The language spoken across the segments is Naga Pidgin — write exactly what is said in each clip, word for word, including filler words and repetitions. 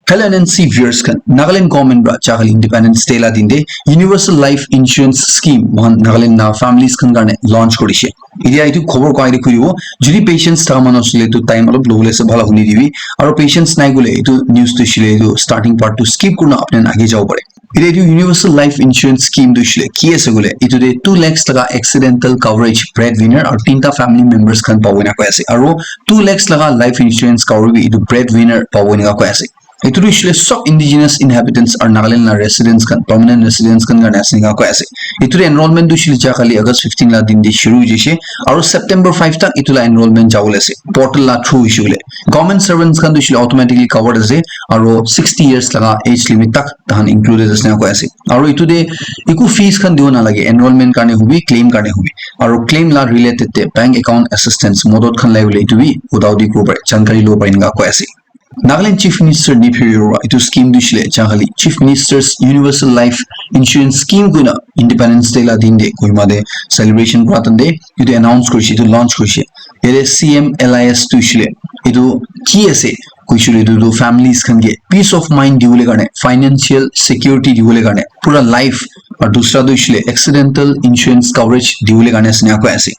Hello N N C viewers khan, Nagaland government pra chakali Independence Day la din de Universal Life Insurance Scheme mohan Nagaland na families khan karne launch korishe. Itia itu khobor koi de kuibo, jodi patience thaka manu asile tu time alop lobole ase bhala huni dibi, aro patience nai gule itu news tu shile itu starting part tu skip kurna apni age jabo pare. Itia itu Universal Life Insurance Scheme tu shile ki ase gule, itu de two lakhs taka accidental coverage breadwinner aro tinta family members khan pabo na koi ase, aro two lakhs taka life insurance cover bi itu breadwinner pabo na koi ase. Itu tu shile sob indigenous inhabitants aro Nagaland la residents khan, permanent residents khan karne ase na koi ase. Itu de enrollment tu shile ja kali August fifteen la din de shuru hoi jaise, aro September five tak itu la enrollment jabo le ase. Portal la through hoise gule, government servants khan tu shile automatically covered ase, aro sixty years taka age limit tak tahan included ase na koi ase. Aro itu de iku fees khan dibo nalage, enrollment karne hobi, claim karne hobi. Aro claim la related te bank account assistance modot khan lai bole itu bi udao di kuro pare, jankari lo pare na koi ase. Nagaland Chief Minister Neiphiu Rio itu scheme tu shile ja kali Chief Minister's Universal Life Insurance Scheme koina Independence Day la din de Kohima de celebration kura tan de itu announce korishe, itu launch korishe. Yate C M L I S tu shile itu ki ase koishe itu tu families khan ke peace of mind dibole karne, financial security dibole karne, pura life, aru dusra tu shile accidental insurance coverage dibole karne ase na koi ase.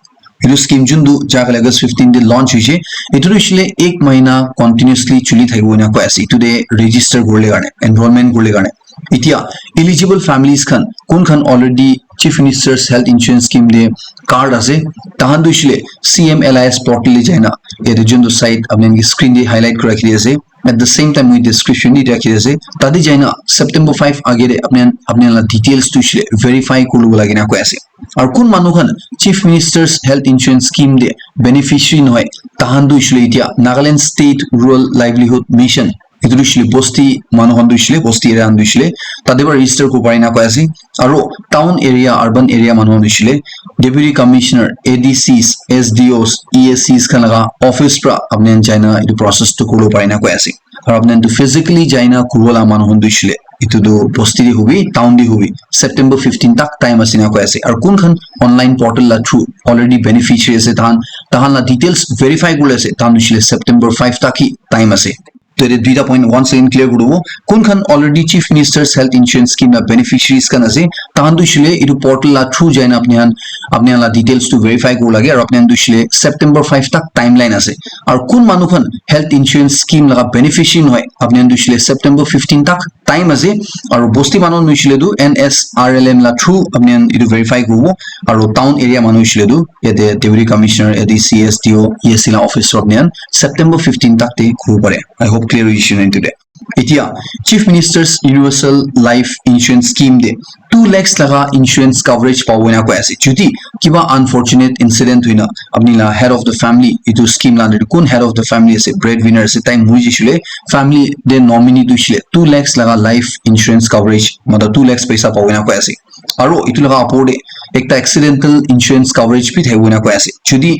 Etu scheme juntu ja kali August fifteen te launch hoise, etu tu hoishe le ek mahina continuously chuli thakibo ena koi ase. Etu te register kuribole karne, enrollment kuribole karne. Etia eligible families khan, kun khan already Chief Minister's Health Insurance Scheme te card ase, tahan tu hoishe le C M L I S portal te jaina, yate juntu site apni khan ke screen te highlight kuri rakhi ase. At the same time, moi description te rakhi ase. Tate jaina September five age te apni khan, apni khan la details tu hoishe le verify kuribole lage na koi ase. Aru kun manu khan Chief Minister's Health Insurance Scheme te beneficiary nohoi, tahan tu hoishe le etia Nagaland State Rural Livelihood Mission, etu tu hoishe le bosti manu khan tu hoishe le, bosti area khan tu hoishe le, tate para register kuribo pare na koi ase. Aru town area, urban area manu khan tu hoishe le, Deputy Commissioner, A D Cs, S D Os, E S Cs khan laga office para apni khan jaina etu process tu kuribo pare na koi ase. Aru apni khan tu physically jaina kuribo la manu khan tu hoishe le, etu tu bosti te hobi, town te hobi, September fifteen tak time ase na koi ase. Aru kun khan online portal la through already beneficiary ase, tahan, tahan la details verify kuribole ase, tahan tu hoishe le September five tak hi time ase. To yate duita point once again clear kuribo, kun khan already Chief Minister's Health Insurance Scheme la beneficiaries khan ase, tahan tu hoishe le etu portal la through jaina apni khan, apni khan la details tu verify kuribo lage, aru apni khan tu hoishe le September five tak timeline ase. Aru kun manu khan health insurance scheme laga beneficiary nohoi, apni khan tu hoishe le September fifteen tak time ase. Aru bosti manu khan tu hoishe le tu N S R L M la through apni khan etu verify kuribo. Aru town area manu hoishe le tu yate Deputy Commissioner, A D C, S D O, E S C la office tu apni khan September fifteen tak te kuribo pare. I hope clear hoishe na etu te. Etia Chief Minister's Universal Life Insurance Scheme te two lakhs laga insurance coverage pabo na koi ase. Jodi kiba unfortunate incident hoina apni la head of the family, etu scheme la under te kun head of the family ase, breadwinner ase, tai muri jaishe le family te nominee tu hoishe le two lakhs laga life insurance coverage, matlab two lakhs paisa pabo na koi ase. Aru etu laga opor te ekta accidental insurance coverage bi thakibo na koi ase. Jodi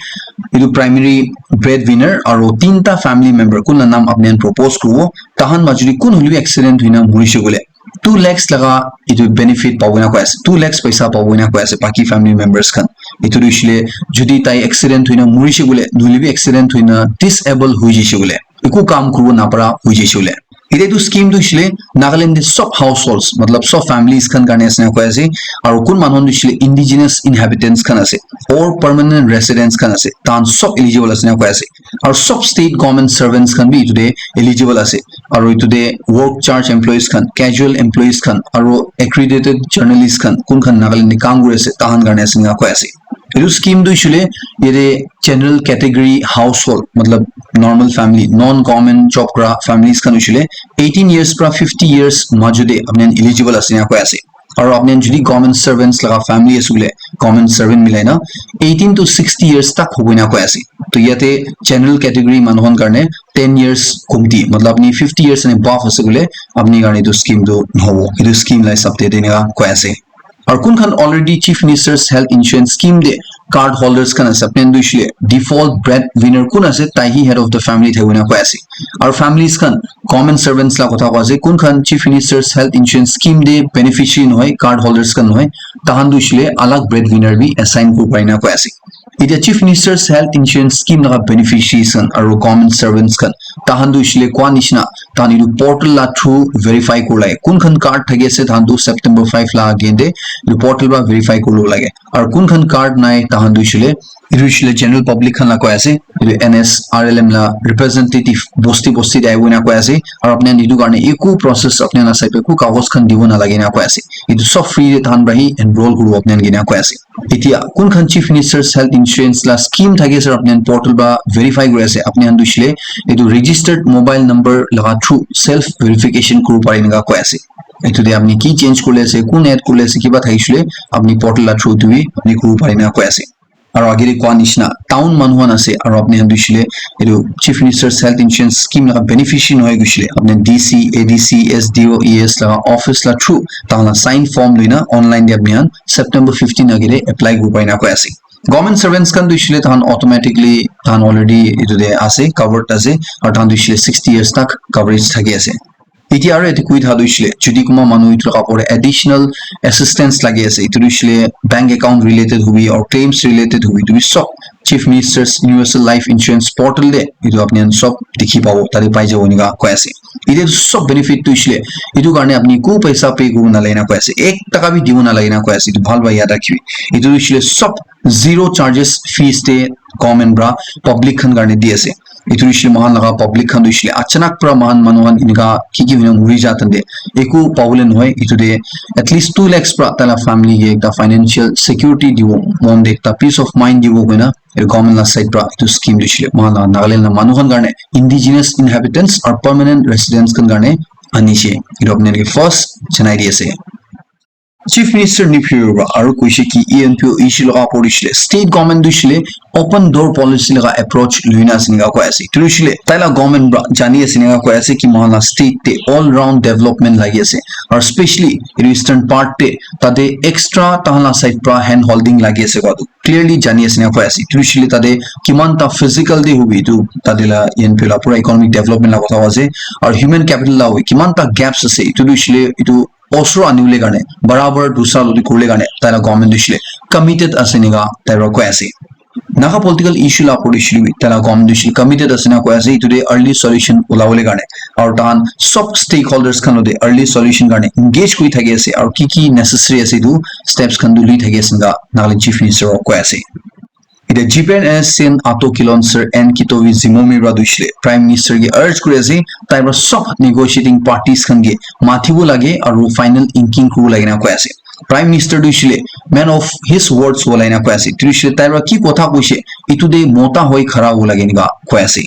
etu primary breadwinner aru tinta family member kun la naam apni khan propose kuribo, tahan majot te kun hoile bi accident hoina murishe koile, two lakhs laga etu benefit pabo na koi ase, two lakhs paisa pabo na koi ase, baki family members khan. Etu tu hoishe le, jodi tai accident hoina murishe koile, nohole bi accident hoina disable hoi jaishe koile, eku kam kuribo napara hoi jaishe koile. Etia etu scheme tu hoishe le Nagaland te sob households, matlab sob families khan karne ase na koi ase. Aru kun manu khan tu hoishe le indigenous inhabitants khan ase, or permanent residents khan ase, tahan sob eligible ase na koi ase. Aru sob state government servants khan bi etu te eligible ase. Aru etu te work charge employees khan, casual employees khan, aru accredited journalists khan, kun khan Nagaland te kam kuri ase, tahan karne ase na koi ase. Etu scheme tu hoishe le yate general category household, matlab normal family, non government job kura families khan hoishe le eighteen years pra fifty years majot te apni khan eligible ase na koi ase. Aru apni khan jodi government servants laga family ase koile, government servant milai na eighteen to sixty years tak hobo na koi ase. To yate general category manu khan karne ten years komti, matlab apni fifty years and above ase koile, apni karne etu scheme tu nohobo. Etu scheme la hisab te etu enika koi ase. Aru kun khan already Chief Minister's Health Insurance Scheme te card holders khan ase, apni khan tu hoishe le default breadwinner kun ase, tai hi head of the family thakibo na koi ase. Aru families khan, government servants la kotha koi ase, kun khan Chief Minister's Health Insurance Scheme te beneficiary nohoi, card holders khan nohoi, tahan tu hoishe le alag breadwinner bi assign kuribo pare na koi ase. Etia Chief Minister's Health Insurance Scheme laga beneficiaries khan aru government servants khan, tahan tu hoishe le kua nishina tahan etu portal la through verify kuri lage. Kun khan card thaki ase, tahan tu September five la again de etu portal para verify kuri lage. Aru kun khan card nai, tahan tu hoishe le, etu hoishe le general public khan la koi ase, etu N S R L M la representative bosti bosti de ahi kena koi ase. Aru apni khan etu karne eku process, apni khan la side pe eku kagos khan dibo nalage na koi ase. Etu sob free de tahan para hi enroll kuribo apni khan ke na koi ase. Etia kun khan Chief Minister's Health Insurance la scheme thaki ase, apni khan portal para verify kuri ase, apni khan tu hoishe le etu registered mobile number laga through self verification kuribo pare eneka koi ase. Etu de apni ki change kurile ase, kun add kurile ase, kiba thakishe le apni portal la through tu bi apni kuribo pare eneka koi ase. Aru age de koa nishina town manu khan ase, aru apni khan tu hoishe le etu Chief Minister's Health Insurance Scheme laga beneficiary nohoi koishe le, apni D C, A D C, S D O, E S laga office la through tahan la sign form loina online de apni khan September fifteen age de apply kuribo pare eneka koi ase. Government servants khan tu hoishe le tahan automatically tahan already etu de ase, covered ase, aru tahan tu hoishe le sixty years tak coverage thaki ase. Etia aru yate koi thaka tu hoishe le, jodi kunba manu etu laga opor te additional assistance lagi ase, etu tu hoishe le bank account related hobi or claims related hobi, etu bi sob Chief Minister's Universal Life Insurance portal te etu apni khan sob dikhi pabo, tate pai jabo enika koi ase. Etia tu sob benefit tu hoishe le, etu karne apni eku paisa pay kuribo nalage na koi ase, ek taka bi dibo nalage na koi ase, etu bhal para yaad rakhibi. Etu tu hoishe le sob zero charges fees te government para public khan karne di ase. Etu hoishe le moikhan laga public khan tu hoishe le achanak para moikhan manu khan enika ki ki hoina muri ja tante eku pabole nohoi. Etu te at least two lakhs para taila family ke ekta financial security dibo, mon te ekta peace of mind dibo koina etu government la side para etu scheme tu hoishe le moikhan laga Nagaland la manu khan karne, indigenous inhabitants aru permanent residents khan karne anishe. Etu apni khan ke first janai di ase. Chief Minister Neiphiu para aru koishe ki E N P O issue laga opor te hoishe le state government tu hoishe le open door policy laga approach loina ase enika koi ase. Etu hoishe le taila government para jani ase enika koi ase ki moikhan la state te all round development lagi ase. Aru specially etu eastern part te tate extra tahan la side para hand holding lagi ase koa tu clearly jani ase enika koi ase. Etu hoishe le tate kiman ta physical te hobi etu tate la E N P O la pura economic development la kotha ase. Aru human capital la hobi kiman ta gaps ase etu tu hoishe le etu osor anibole karne, barabar dusra loti kuribole karne, taila government tu hoishe le committed ase enika tai para koi ase. Naga political issue la opor te hoishe le bi taila government tu hoishe le committed ase enika koi ase, etu te early solution ulabole karne. Aru tahan sob stakeholders khan lote early solution karne engage kuri thaki ase, aru ki ki necessary ase etu steps khan tu lui thaki ase enika Nagaland Chief Minister para koi ase. Etia Jipen N S C N Ato Kilonser and Kitovi Zimomi para tu hoishe le Prime Minister ke urge kuri ase, tai para sob negotiating parties khan ke matibo lage aru final inking kuribo lage na koi ase. Prime Minister tu hoishe le man of his words hobo lage na koi ase. Tu hoishe le tai para ki kotha koishe, etu te mota hoi khara hobo lage enika koi ase.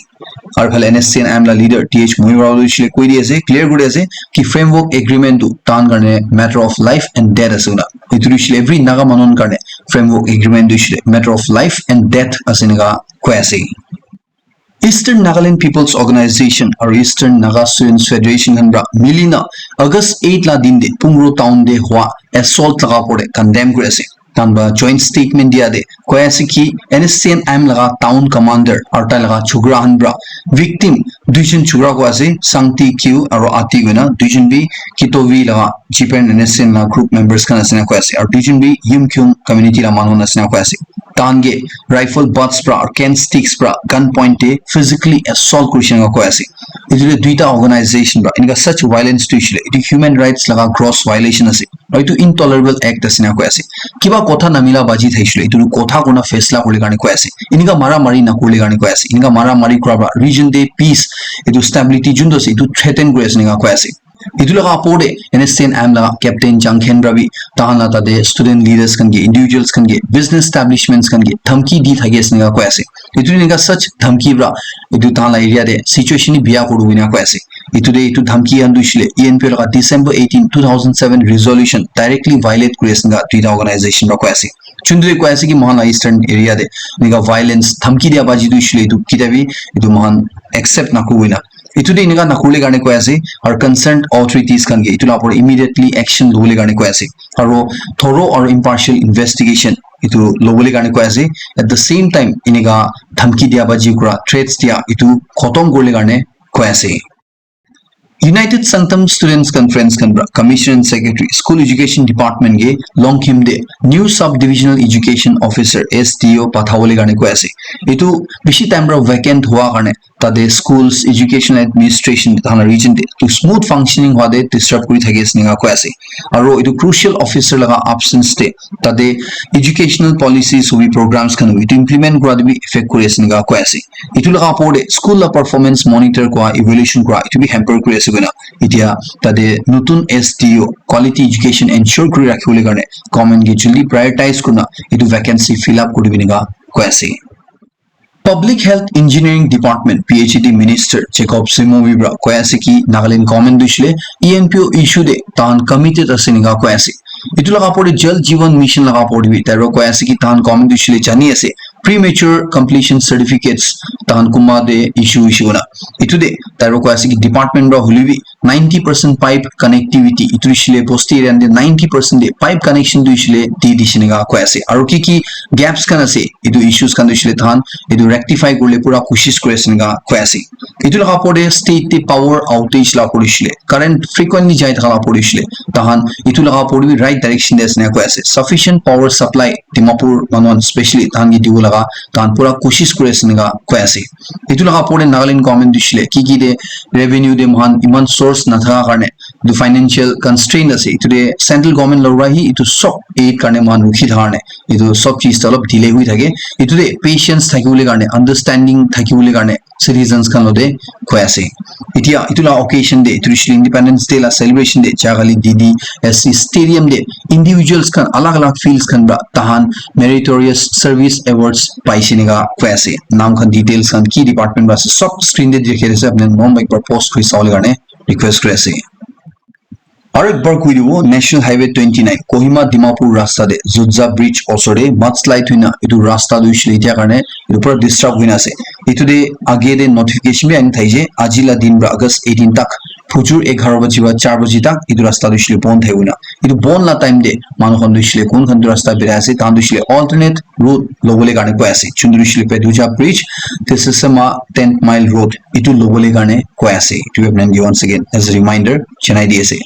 Aru phale N S C N M la leader T H Mohin para tu hoishe le koi di ase, clear kuri ase ki framework agreement tu tahan karne matter of life and death ase koina. Etu tu hoishe le every Naga manu khan karne framework agreement tu hoishe le matter of life and death ase enika koi ase. Eastern Nagaland People's Organization aru Eastern Naga Students Federation khan para mili na August eight la din te Pungro town te hua assault laga opor te condemn kuri ase. Tahan para joint statement dia te koi ase ki N S C N M laga town commander aru tai laga chokra khan para victim duijon chokra koi ase, Sangti Kyu aru Ati koina, duijon bi Kitovi laga Jipen N S C N laga group members khan ase na koi ase, aru duijon bi Yimkhiung community laga manu khan ase na koi ase. Tahan ke rifle butts para aru cane sticks para gun point te physically assault kurishe na koi ase. Etu te duita organization para enika such violence tu hoishe le etu human rights laga gross violation ase. Aru etu intolerable act ase na koi ase. Kiba kotha namila baji thaishe le etu tu kotha kurina faisla kuribole karne koi ase. Enika mara mari nakuribole karne koi ase. Enika mara mari kura para region te peace, etu stability juntu ase etu threaten kuri ase enika koi ase. Etu laga opor te N S C N M laga captain Jang Khen para bi tahan la tate student leaders khan ke, individuals khan ke, business establishments khan ke dhamki di thaki ase enika koi ase. Etu enika such dhamki para etu tahan la area te situation ni biya kuri hoina koi ase. Etu te etu dhamki khan tu hoishe le E N P O laga December eighteen, two thousand seven resolution directly violate kuri ase enika duita organization para koi ase. Juntu te koi ase ki moikhan la eastern area te enika violence dhamki dia baji tu hoishe le etu kitabi etu moikhan accept nakuribo na. Etu te enika nakuribole karne koi ase, aru concerned authorities khan ke etu la opor immediately action lobole karne koi ase, aru thorough aru impartial investigation etu lobole karne koi ase. At the same time, enika dhamki dia baji kura, threats dia etu khotom kuribole karne koi ase. United Sangtam Students Conference khan para Commissioner and Secretary School Education Department ke Longkhim te New Sub Divisional Education Officer, S D O, pathabole karne koi ase. Etu bishi time para vacant hua karne tate schools, educational administration, tahan la region te to smooth functioning hwa te disrupt kuri thaki ase enika koi ase. Aro etu crucial officer laga absence te tate educational policies hobi programs khan hobi etu implement kura te bi effect kuri ase enika koi ase. Etu laga opor te school la performance monitor kura, evaluation kura, etu bi hamper kuri ase koina. Etia tate nutun S D O quality education ensure kuri rakhibole karne government ke jaldi prioritize kurna etu vacancy fill up kuri dibi enika koi ase. Public Health Engineering Department P H E D Minister Jacob Simo Vibra koi ase ki Nagaland government tu hoishe le E N P O issue te tahan committed ase enika koi ase. Etu laga opor te Jal Jeevan Mission laga opor te bi tai para koi ase ki tahan government tu hoishe le jani ase premature completion certificates tahan kunba te issue hoishe koina. Etu te tai para koi ase ki department para hoile bi ninety percent pipe connectivity, etu hoishe le bosti area te ninety percent te pipe connection tu hoishe le di dishe enika koi ase. Aro ki ki gaps khan ase, etu issues khan tu hoishe le tahan etu rectify kuribole pura koshish kuri ase enika koi ase. Etu laga opor te state te power outage la opor te hoishe le, current frequently jai thaka la opor te hoishe le, tahan etu laga opor te bi right direction te ase enika koi ase. Sufficient power supply Dimapur manu khan specially tahan ke dibo laga tahan pura koshish kuri ase enika koi ase. Etu laga opor te Nagaland government tu hoishe le ki ki te revenue te moikhan iman source nathaka karne etu financial constraint ase, etu te central government lora hi etu sob aid karne moikhan rukhi thaka karne etu sob cheez te olop delay hoi thake. Etu te patience thakibole karne, understanding thakibole karne citizens khan logote koi ase. Etia etu la occasion te, etu hoishe le Independence Day la celebration te, Jakhali D D S C Stadium te individuals khan alag alag fields khan para tahan meritorious service awards paise enika koi ase. Naam khan, details khan, ki department para ase, sob screen te dikhi ase, apni khan mon ekbar pause kuri sabole karne request kuri ase. Aru ekbar koi dibo, National Highway twenty nine Kohima Dimapur rasta te Zutza Bridge osor te mudslide hoina etu rasta tu hoishe le etia karne etu pura disrupt hoina ase. Etu te age te notification bi ani thaise, aji la din para August eighteen tak phujur egharo baji para char baji tak etu rasta tu hoishe le bon thai hoina. Etu bon la time te manu khan tu hoishe le kun khan tu rasta birai ase, tahan tu hoishe le alternate road lobole karne koi ase. Chunduri hoishe le Peduja Bridge, Tesesema ten mile road, etu lobole karne koi ase. Etu apni khan ke once again as a reminder janai di ase.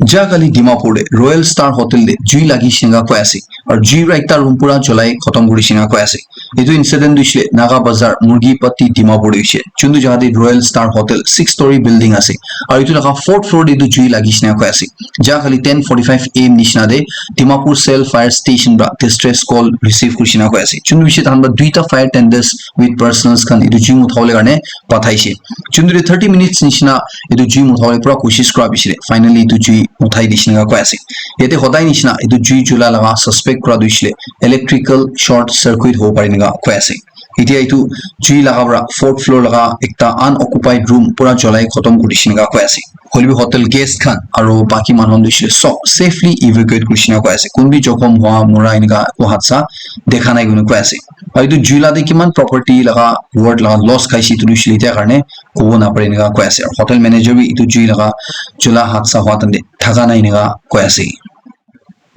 Jakhali Dimapur te Royal Star Hotel te jui lagi shina koi ase. Aru jui para ekta room pura cholai khatam kuri shina koi ase. Etu incident tu hoishe le Naga Bazar, Murgi Patti, Dimapur te hoishe. Chundu jaga te Royal Star Hotel six story building ase. Aru etu laga fourth floor te tu jui lagi shina koi ase. Jakhali ten forty-five A M nishina te Dimapur Cell Fire Station para distress call receive kuri shina koi ase. Chundu hoishe tahan para duita fire tenders with personnels khan etu jui muthabole karne pathaise. Chundu te thirty minutes nishina etu jui muthabole pura koshish kura piche te finally etu jui muthai dishe enika koi ase. Yate hodai nishina etu jui jula laga suspect pura tu hoishe le electrical short circuit hobo pare enika koi ase. Etia etu jui laga pura fourth floor laga ekta unoccupied room pura cholai khatam kuri dishe enika koi ase. Hoile bi hotel guest khan aru baki manu khan tu hoishe le sob safely evacuate kuri shina koi ase. Kun bi jokhom hua, mura enika ekho hadsa dekha nai koina koi ase. Aru etu jui la te kiman property laga worth laga loss khaise etu tu hoishe le etia karne kobo napare enika koi ase. Aru hotel manager bi etu jui laga jula hadsa hua time te thaka nai enika koi ase.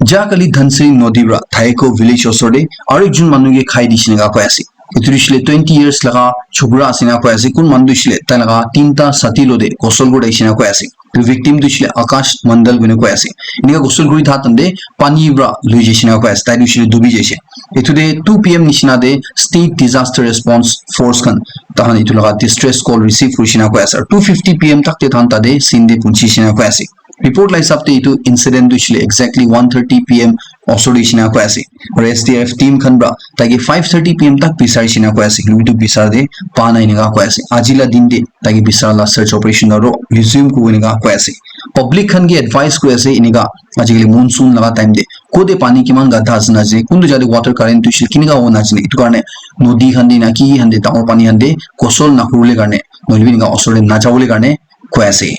Jakhali Dhansiri nodi para Thaiko village osor te aru ekjon manu ke khai dishe enika koi ase. Etu tu hoishe le twenty years laga chokra ase enika koi ase. Kun manu tu hoishe le tai laga tinta sati logote gosol kuri thakishe enika koi ase. Etu victim tu hoishe le Akash Mandal koina koi ase. Enika gosol kuri thaka time te pani para loi jaishe enika koi ase. Tai tu hoishe le dubi jaishe. Etu te two P M nishina te State Disaster Response Force khan tahan etu laga distress call receive kurishe enika koi ase. Aru two fifty P M tak te tahan tate scene te punchise enika koi ase. Report la hisab te etu incident tu hoishe le exactly one thirty P M osor te hoishe enika koi ase. Aru S D R F team khan para tai ke five thirty P M tak bisarishe enika koi ase. Hoilebi etu bisar te pa nai enika koi ase. Aji la din te tai ke bisar la search operation aru resume kuribo enika koi ase. Public khan ke advice kuri ase enika ajikali monsoon laga time te kote pani kiman gada ase na ase, kuntu jaga te water current tu hoishe le kenika hobo na jane. Etu karne nodi khan te na ki ki khan te dangor pani khan te gosol nakuribole karne, nohoilebi enika osor te najabole karne koi ase.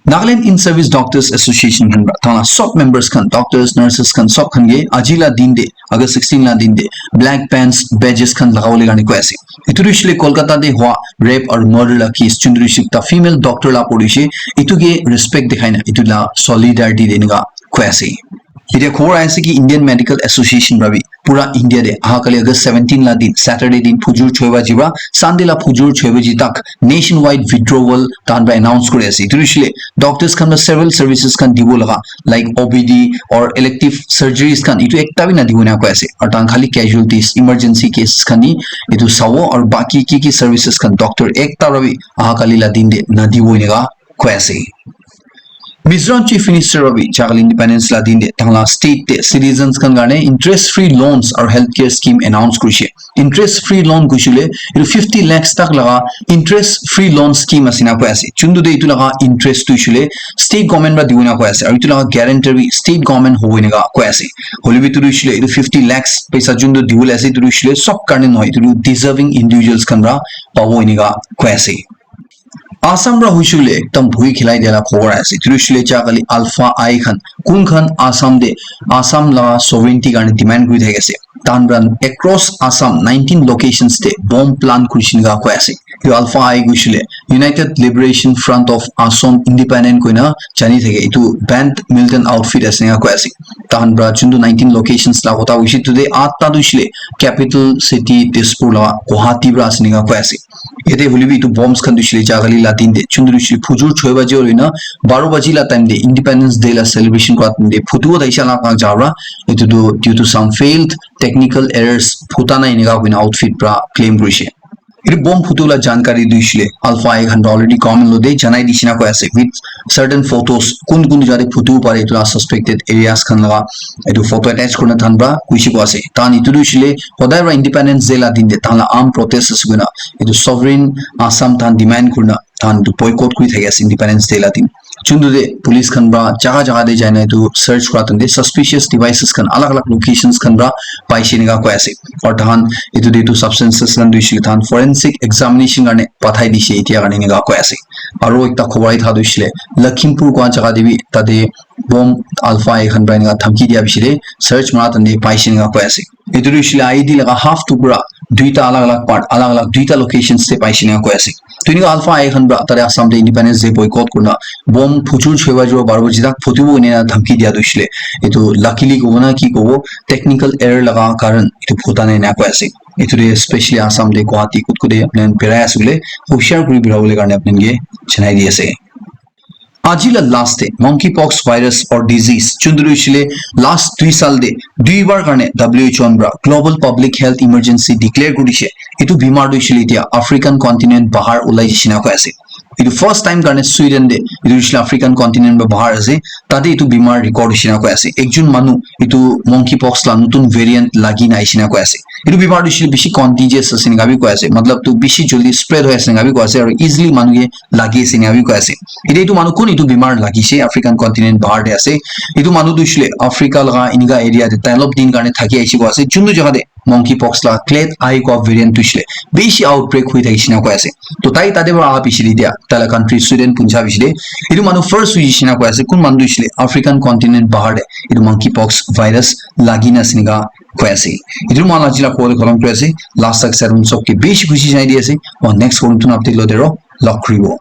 Nagaland In Service Doctors Association khan para tahan la sob members khan, doctors, nurses khan, sob khan ke aji la din te, August sixteen la din te black pants badges khan lagabole karne koi ase. Etu tu hoishe le Kolkata te hua rape aru murder la case, chunduri shikta female doctor la pori hoishe, etu ke respect dikhai na etu la solidarity de enika koi ase. Etia khobor ahi ase ki Indian Medical Association para bi pura India te aha kali August seventeen la din, Saturday din phujur choi baji para Sunday la phujur choi baji tak nationwide withdrawal tahan para announce kuri ase. Etu hoishe le doctors khan para several services khan dibo laga, like O P D or elective surgeries khan, itu ekta bi nadibo ena koi ase. Aru tahan khali casualties, emergency cases khan hi itu sabo, aru baki ki ki services khan doctor ekta para bi aha kali la din te nadibo eneka koi ase. Mizoram Chief Minister para bi jahakali independence la din te tahan la state te citizens khan karne interest free loans aru healthcare scheme announce kurishe. Interest free loan kuishile itu fifty lakhs tak laga interest free loan scheme ase na koi ase. Chuntu de itu laga interest tu ishile state government para dibo na koi ase, aru itu laga guarantor bi state government hobo eneka koi ase. Hoile bi itu ishile itu fifty lakhs paisa chuntu dibole ase, itu ishile sob karne nohoi, itu deserving individuals khan para pabo eneka koi ase. Assam para huishile ekdam bhui khilai dia la khobor ase. Itu ishile jahakali Alpha Eye khan, kun khan Assam de, Assam la sovereignty karne demand kuri thaki ase. Tahan para across Assam nineteen locations te bomb plant kurishe eneka koi ase. Itu Alpha Eye kuishile United Liberation Front of Assam Independent koina jani thake. Itu banned militant outfit ase eneka koi ase. Tahan para chuntu nineteen locations la kotha huishe, itu de atta tu ishile capital city Dispur la Guwahati para ase eneka koi ase. Yate hoile bi itu bombs khan tu ishile jahakali la din te chuntu ishile phujur choi baji hoile na baro baji la time te Independence Day la celebration kura time te phutu uthai sha la khan jabra. Itu tu due to some failed technical errors phuta nai eneka koina outfit para claim kurishe. Itu bomb phutu la jankari tu ishile Alpha Eye khan para already government lo de janai dishe na koi ase with certain photos, kun kun jate phutu pare itu la suspected areas khan laga itu photo attach kurina tahan para kuishe koi ase. Tahan itu tu ishile hodai para Independence Day la din te tahan la armed protest ase koina itu sovereign Assam tahan demand kurina tahan itu boycott kuri thaki ase Independence Day la din. Chuntu de police khan para jaga jaga de jaina itu search kura time te suspicious devices khan alag alag locations khan para paishe eneka koi ase. Aru tahan itu de itu substances khan tu ishile tahan forensic examination karne pathai dishe etia karne eneka koi ase. Aru ekta khobor ahi thakia tu ishile Lakhimpur koi jaga de bi tate bomb Alpha Eye khan para eneka dhamki dia bishi de search mara time te paishe eneka koi ase. Itu tu ishile I E D laga half tukra duita alag alag part, alag alag duita locations te paishe eneka koi ase. Tu eneka Alpha Eye khan para tate Assam te Independence Day boycott kurina bomb phujur choi baji baro baji tak phutu bo eneka dhamki dia tu ishile itu luckily kobo na ki kobo, technical error laga karan itu phuta nai eneka koi ase. Itu de specially Assam de Guwahati kut kut de apni khan birai ase koile hushar kuri birabole karne apni khan ke janai di ase. Aji la last de monkeypox virus or disease chuntu ishile last dui sal de dui bar karne W H O para global public health emergency declare kurishe. Itu bimar tu ishile etia African continent bahar ulai jishe na koi ase. Itu first time karne Sweden de itu ishile African continent para bahar ase, tate itu bimar record hoishe na koi ase. Ekjon manu itu monkeypox la nutun variant lagi na aishe na koi ase. Itu bimar tu ishile bishi contagious ase eneka bi koi ase, matlab tu bishi jaldi spread hoi ase eneka bi koi ase, aru easily manu ke lagi ase eneka bi koi ase. Etia itu manu kun itu bimar lagishe African continent bahar de ase. Itu manu tu ishile Africa laga eneka area de tai olop din karne thaki aishe koi ase. Chuntu jaga de monkeypox la clade I koi variant tu ishile bishi outbreak hoi thakishe na koi ase. To tai tate para aha bishi de dia, tai la country Sweden punja bishi de. Itu manu first hoishe na koi ase, kun manu tu ishile African continent bahar de itu monkeypox virus lagi na ase eneka koi ase. Itu manu aji la khobor kholom kuri ase, last tak sarum sob ke bishi khushi janai di ase. Aru next kholom tu update lo dero log kuribo.